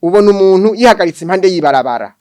Ubona umuntu yihagaritse impande y'ibarabara,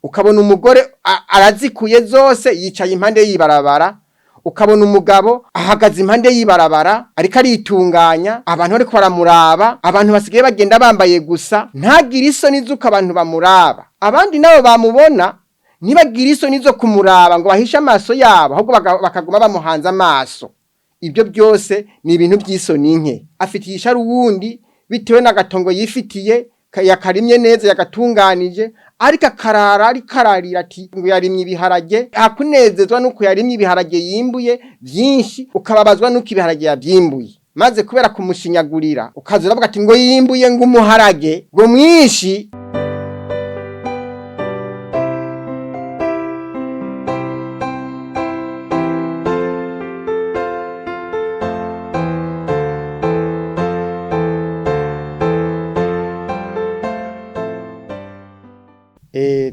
ukabona umugore arazikuye zose yicaye impande y'ibarabara, ukabona umugabo ahagaze impande y'ibarabara ariko aritunganya, abantu bariko baramuraba. Abantu basigaye bagenda bambaye gusa, ntagire isoni z'uko abantu bamuraba. Abandi nabo bamubona ntibagire isoni zo kumuraba ngo bahishe amaso yabo, ahubwo bakaguma bamuhanze amaso. Ibyo byose ni ibintu by'isoni nke. Afitiye ishari uwundi bitewe n'agatongo yifitiye, yakarimye neza, yagatunganije, ariko akarara ariko ararira ati ngo yarimye ibiharage. Akunezezwa nuko yarimye ibiharage yimbuye byinshi, ukababazwa nuko ibiharage yabyimbuye, maze kubera kumushinyagurira ukaza uravuga ati ngo yimbuye ngo umuharage ngo mwinshi.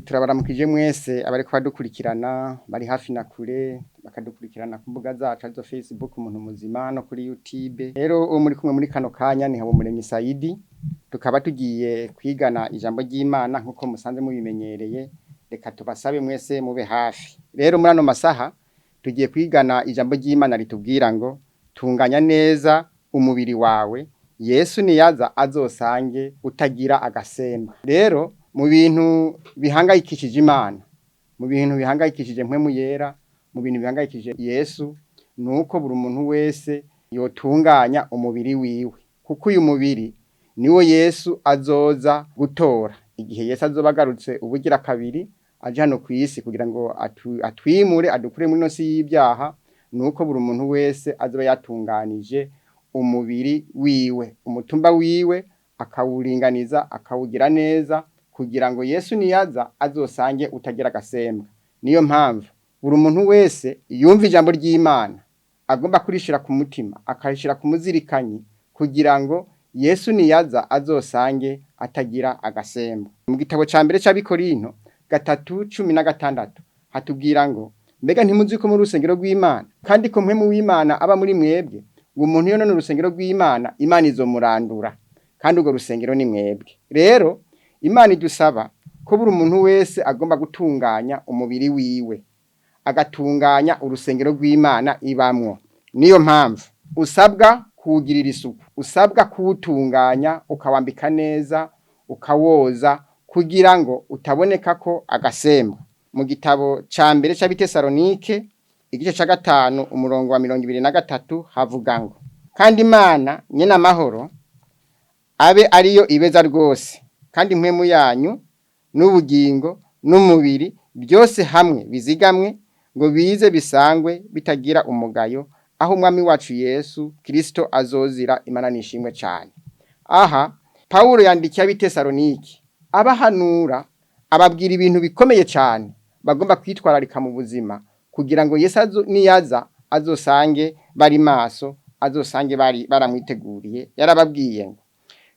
Turabaramukije mwese abariko badukurikirana bari hafi na kure, bakadukurikirana ku mbuga zacu arizo Facebook Umuntu Muzima no kuri YouTube. Rero uwo muri kumwe muri kano kanya ni Habumuremyi Saidi, tukaba tugiye kwigana ijambo ry'Imana nkuko musanze mubimenyereye. Reka tubasabe mwese mube hafi. Rero muri ano masaha tugiye kwigana ijambo ry'Imana ritubwira ngo tunganya neza umubiri wawe, Yesu niyaza azosange utagira agasemba. Rero mu bintu bihangayikishije Imana, mu bintu bihangayikishije Mpwemu Yera, mu bintu bihangayikishije Yesu, nuko buri muntu wese yotunganya umubiri wiwe, kuko uyu mubiri niwo Yesu azoza gutora igihe Yesu azoba agarutse ubugira kabiri aje hano ku isi kugira ngo atwimure, adukure muri ino si y'ibyaha. Nuko buri muntu wese azoba yatunganije umubiri wiwe, umutumba wiwe akawuringaniza, akawugira neza, kugira ngo Yesu niyaza azosange utagira agasembwa. Niyo mpamvu buri muntu wese yumva ijambo ry'Imana agomba kurishira ku mutima, akarishira ku muzirikanyi, kugira ngo Yesu niyaza azosange atagira agasembwa. Mu gitabo ca mbere c'Abikorinto 3:16 hatubwira ngo mbega ntimuzi ko muri urusengero rw'Imana, kandi ko Mpwemu w'Imana aba muri mwebwe? Ngo umuntu yonona urusengero rw'Imana, Imana izomurandura, kandi urwo rusengero ni mwebwe. Rero Imana idusaba ko buri muntu wese agomba gutunganya umubiri wiwe, agatunganya urusengero rw'Imana ibamwo. Niyo mpamvu usabwa kuwugirira isuku, usabwa kuwutunganya, ukawambika neza, ukawoza, kugira ngo utaboneka ko agasembwa. Mu gitabo ca mbere c'Abitesalonike igice ca 5 umurongo wa 23 havuga ngo kandi Imana nyene amahoro abe ariyo ibeza rwose, kandi impwemu yanyu n'ubugingo n'umubiri byose hamwe bizigamwe, ngo bize bisangwe bitagira umugayo, aho umwami wacu Yesu Kristo azozira. Imana nishimwe cyane. Aha Paulo yandikiye Abitesalonike abahanura, ababwira ibintu bikomeye cyane bagomba kwitwararika mu buzima, kugira ngo Yesu niyaza azosange bari maso, azosange bari baramwiteguriye. Yarababwiye ngo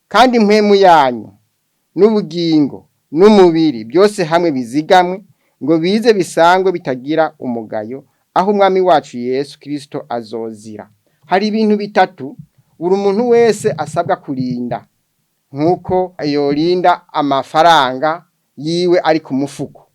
kandi impwemu yanyu n'ubugingo n'umubiri byose hamwe bizigamwe, ngo bize bisangwe bitagira umugayo, aho umwami wacu Yesu Kristo azozira. Hari ibintu bitatu buri muntu wese asabwa kurinda, nkuko yorinda amafaranga yiwe ari ku mufuko,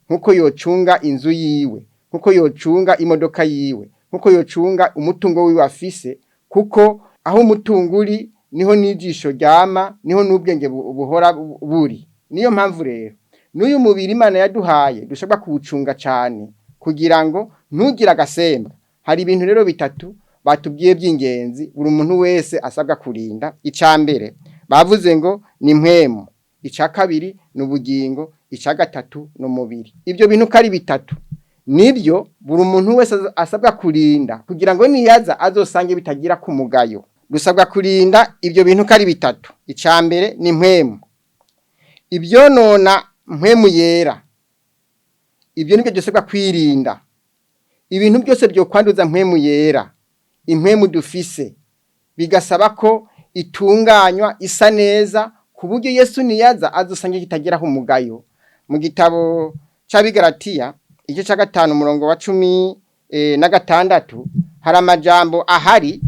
nkuko yocunga inzu yiwe, nkuko yocunga imodoka yiwe, nkuko yocunga umutungo wiwe afise, kuko aho umutungo uri niho n'ijisho ryama, niho n'ubwenge buhora buri. Niyo mpamvu rero n'uyu mubiri Imana yaduhaye dushobora kuwucunga cyane, kugira ngo ntugire agasemba. Hari ibintu rero bitatu batubwiye by'ingenzi buri muntu wese asabwa kurinda. Icya mbere bavuze ngo ni mpwemu, icya kabiri ni ubugingo, icya gatatu ni umubiri. Ibyo bintu ko ari bitatu nibyo buri muntu wese asabwa kurinda, kugira ngo niyaza azosange bitagira ku mugayo. Dusabwa kurinda ibyo bintu ko ari bitatu. Icya mbere ni mpwemu, ibyonona mpwemu yera, ibyo nibyo dusabwa kwirinda. Ibintu byose byo kwanduza mpwemu yera, impwemu dufise, bigasaba ko itunganywa isa neza, ku buryo Yesu niyaza azosange kitagiraho umugayo. Mu gitabo c'Abigalatiya igice ca 5 umurongo wa 16 hari amajambo ahari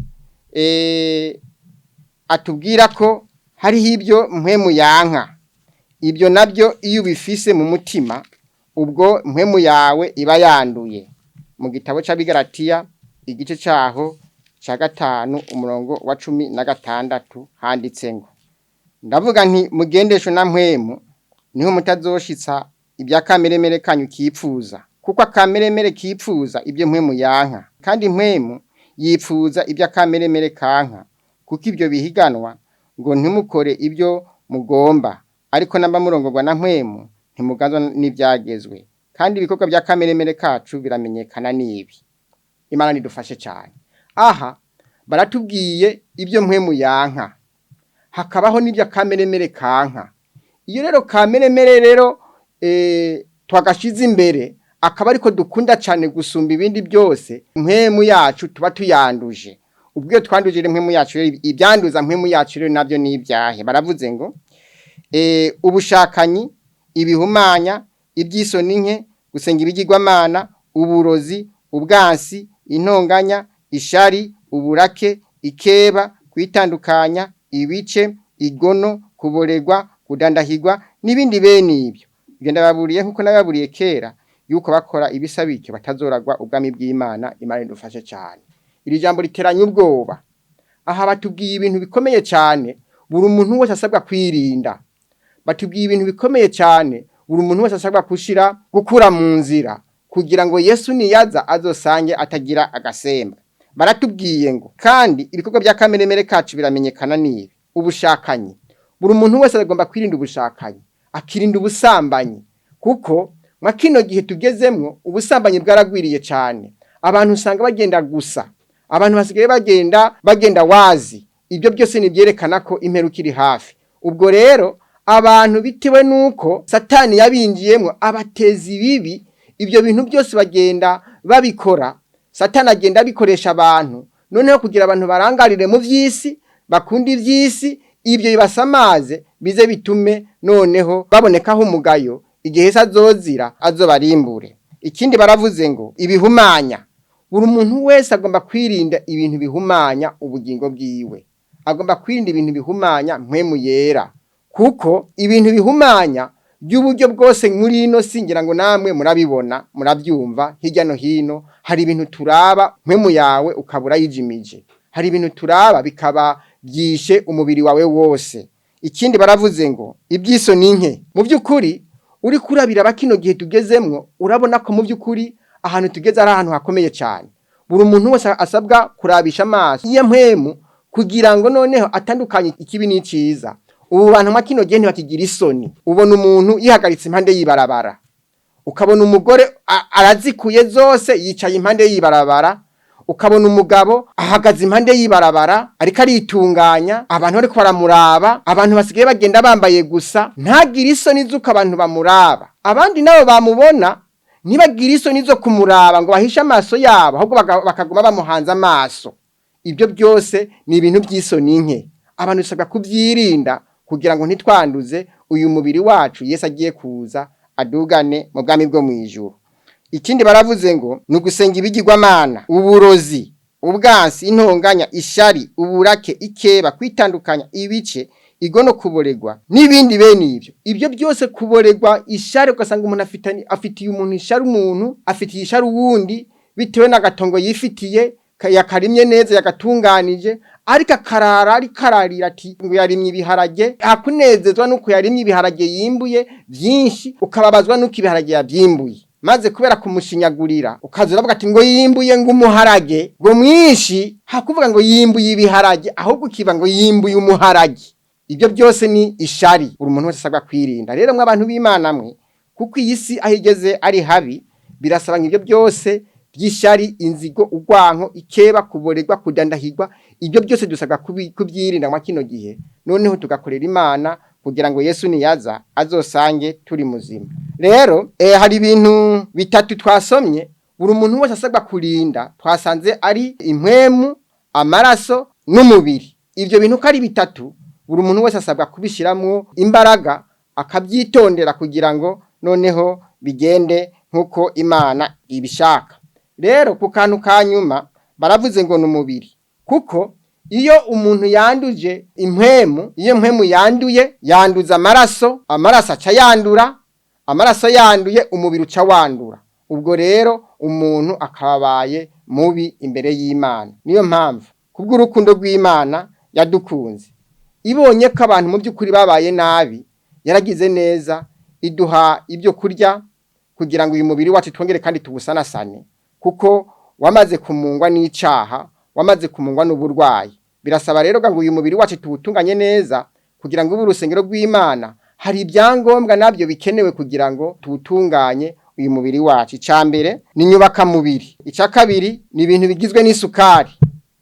atubwira ko hariho ibyo mpwemu yanka. Ibyo nabyo iyo ubifise mu mutima, ubwo mpwemu yawe iba yanduye. Mu gitabo c'Abigalatiya igice caho ca 5 umurongo wa 16 handitse ngo: Ndavuga nti mugendeshwe na mpwemu, niho mutazoshitsa ibya kameremere kanyu kipfuza, kuko akameremere kipfuza ibyo mpwemu yanka, kandi mpwemu yipfuza ibya kameremere kanka, kuko ibyo bihiganwa ngo ntimukore ibyo mugomba. Ariko namba murongorwa na mpwemu, ntimugazwa n'ivyagezwe. Kandi ibikorwa bya kameremere kacu biramenyekana n'ibi. Imana nidufashe cyane. Aha baratubwiye ibyo mpwemu yanka, hakabaho n'ibyo kameremere kanka. Iyo rero kameremere rero twagashize imbere, akaba ariko dukunda cyane gusumba ibindi byose, mpwemu yacu tuba tuyanduje. Ubwo iyo twanduje mpwemu yacu, ibyanduza mpwemu yacu rero nabyo ni ibyahe? Baravuze ngo ubushakanyi, ibihumanya, iby'isoni nke, gusenga ibigirwamana, uburozi, ubwansi, intonganya, ishari, uburake, ikeba, kwitandukanya, ibice, igono, kuboregwa, kudandahigwa n'ibindi bene ibyo. Ibyo ndababuriye nkuko nababuriye kera, yuko bakora ibisa bityo batazoragwa ubwami bw'Imana. Imana idufashe cyane. Iri jambo riteranye ubwoba. Aha batubwiye ibintu bikomeye cyane, buri muntu wese asabwa kwirinda. Batubwiye ibintu bikomeye cyane, buri muntu wese asabwa kushira gukura mu nzira, kugira ngo Yesu niyaza azosange atagira agasemba. Baratubwiye ngo kandi ibikorwa bya kameremere kacu biramenyekana nibi: ubushakanyi. Buri muntu wese agomba kwirinda ubushakanyi, akirinda ubusambanyi, kuko mwa kino gihe tugezemwo ubusambanyi bwaragwiriye cyane. Abantu usanga bagenda gusa, abantu basigaye bagenda wazi. Ibyo byose ni byerekana ko imperuka iri hafi. Ubwo rero abantu bitewe nuko Satani yabinjiyemwo abateza ibibi, ibyo bintu byose bagenda babikora. Satani agenda abikoresha abantu, noneho kugira abantu barangarire mu vy'isi, bakunda ivy'isi, ibyo bibasamaze bize bitume noneho babonekaho umugayo igihe se azozira azobarimbure. Ikindi baravuze ngo ibihumanya. Buri muntu wese agomba kwirinda ibintu bihumanya ubugingo bwiwe, agomba kwirinda ibintu bihumanya mpwemu yera, kuko ibintu bihumanya by'uburyo bwose muri ino si, ngira ngo namwe murabibona, murabyumva hirya no hino. Hari ibintu turaba mpwemu yawe ukabura yijimije, hari ibintu turaba bikaba byishe umubiri wawe wose. Ikindi baravuze ngo iby'isoni nke. Mu by'ukuri uri kurabira bakino gihe tugezemwo, urabona ko mu by'ukuri ahantu tugeze ari ahantu hakomeye cyane. Buri muntu wese asabwa kurabisha amaso iyo mpwemu, kugira ngo noneho atandukanye ikibi n'iciza. Ubu bantu mwa kino gihe ntibakigira isoni. Ubona umuntu yihagaritse impande y'ibarabara, ukabona umugore arazikuye zose yicaye impande y'ibarabara, ukabona umugabo ahagaze impande y'ibarabara ariko aritunganya, abantu bariko baramuraba. Abantu basigaye bagenda bambaye gusa, ntagire isoni z'uko abantu bamuraba. Abandi nabo bamubona ntibagire isoni zo kumuraba ngo bahishe amaso yabo, ahubwo bakaguma bamuhanze amaso. Ibyo byose ni ibintu by'isoni nke. Abantu dusabwa kubyirinda kugira ngo ntitwanduze uyu mubiri wacu Yesu agiye kuza adugane mu bwami bwo mu ijuru. Ikindi baravuze ngo ni ugusenga ibigirwamana, uburozi, ubwansi, intonganya, ishari, uburake, ikeba, kwitandukanya, ibice, igono, kuboregwa n'ibindi bene ibyo. Ibyo byose, kuboregwa, ishari, ugasanga umuntu afitiye umuntu ishari, umuntu afitiye ishari uwundi bitewe n'agatongo yifitiye, yakarimye neza, yagatunganije, ariko akarara ariko ararira ati ngo yarimye ibiharage. Hakunezezwa nuko yarimye ibiharage yimbuye byinshi, ukababazwa nuko ibiharage yabyimbuye, maze kubera kumushinyagurira ukaza uravuga ati ngo yimbuye ngo umuharage ngo mwinshi, hakuvuga ngo yimbuye ibiharage, ahubwo ukiba ngo yimbuye umuharage. Ibyo byose ni ishari, buri muntu wese asabwa kwirinda. Rero mwe abantu b'Imana mwe, kuko iyi si aho igeze ari habi, birasaba ngo ibyo byose by'ishari, inzigo, urwanko, ikeba, kuboregwa, kudandahigwa, ibyo byose dusabwa kubyirinda mwa kino gihe, noneho tugakorera Imana kugira ngo Yesu niyaza azosange turi muzima. Rero hari ibintu bitatu twasomye buri muntu wese asabwa kurinda. Twasanze ari impwemu, amaraso n'umubiri. Ibyo bintu ko ari bitatu, buri muntu wese asabwa kubishiramwo imbaraga, akabyitondera kugira ngo noneho bigende nk'uko Imana ibishaka. Rero ku kantu ka nyuma baravuze ngo ni umubiri, kuko Iyo umuntu yanduje impwemu, iyo impwemu yanduye yanduza amaraso, amaraso aca yandura, amaraso yanduye umubiri uca wandura. Ubwo rero umuntu akabaye mubi imbere y'Imana. Niyo mpamvu kubw'urukundo rw'Imana yadukunze, ibonye ko abantu mu by'ukuri babaye nabi, yaragize neza iduha ibyo kurya kugira ngo uyu mubiri wacu twongere kandi tuwusanasane, kuko wamaze kumungwa n'icaha, wamaze kumungwa n'uburwayi. Birasaba rero ngo uyu mubiri wacu tuwutunganye neza kugira ngo ube urusengero rw'Imana. Hari ibyangombwa nabyo bikenewe kugira ngo tuwutunganye uyu mubiri wacu. Icya mbere ni inyubakamubiri, icya kabiri ni ibintu bigizwe n'isukari,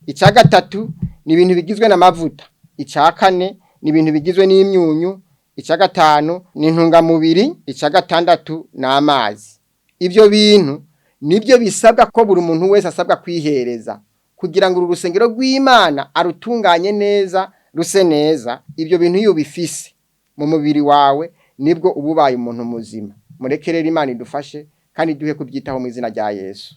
icya gatatu ni ibintu bigizwe n'amavuta, icya kane ni ibintu bigizwe n'imyunyu, icya gatanu ni intungamubiri, icya gatandatu ni amazi. Ibyo bintu nibyo bisabwa ko buri muntu wese asabwa kwihereza kugira ngo uru rusengero rw'Imana arutunganye neza, ruse neza. Ibyo bintu iyo ubifise mu mubiri wawe nibwo uba ubaye umuntu muzima. Mureke rero Imana idufashe kandi duhe kubyitaho mu izina rya Yesu.